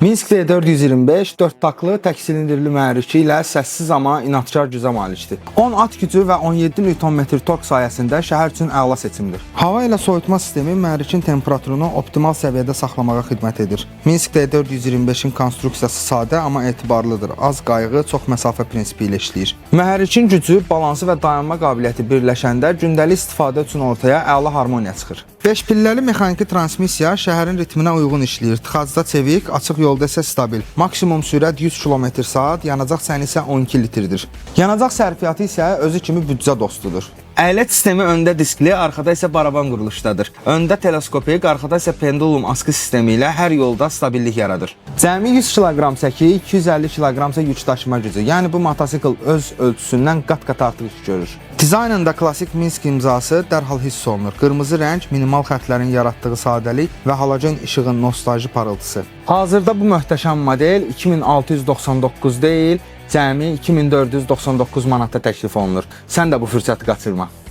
Minsk D425 4 taktlı tək silindrli mühərriki ilə səssiz, amma inadkar gücə malikdir. 10 at gücü və 17 Nm tork sayəsində şəhər üçün əla seçimdir. Hava ilə soyutma sistemi mühərrikin temperaturunu optimal səviyyədə saxlamağa xidmət edir. Minsk D425-in konstruksiyası sadə, amma etibarlıdır. Az qayğı, çox məsafə prinsipi ilə işləyir. Mühərrikin gücü, balansı və dayanma qabiliyyəti birləşəndə gündəlik istifadə üçün ortaya əla harmoniya çıxır. 5 pilləli mexaniki transmissiya şəhərin ritminə uyğun işləyir. Tıxacda çevik, açıq yolda isə stabil. Maksimum sürət 100 km/saat, yanacaq səni isə 12 litrdir. Yanacaq sərfiyyatı isə özü kimi büdcə dostudur. Əyləc sistemi öndə diskli, arxada isə baraban quruluşdadır. Öndə teleskopik, arxada isə pendulum askı sistemi ilə hər yolda stabillik yaradır. Cəmi 100 kiloqram səki, 250 kiloqram isə yük daşıma gücü. Yəni bu motosikl öz ölçüsündən qat-qat artıq iş görür. Dizaynında klassik Minsk imzası dərhal hiss olunur. Qırmızı rəng, minimal xətlərin yaratdığı sadəlik və halogen işığın nostalji parıltısı. Hazırda bu möhtəşəm model 2699 deyil, cəmi 2499 manata təklif olunur. Sən də bu fürsəti qaçırma.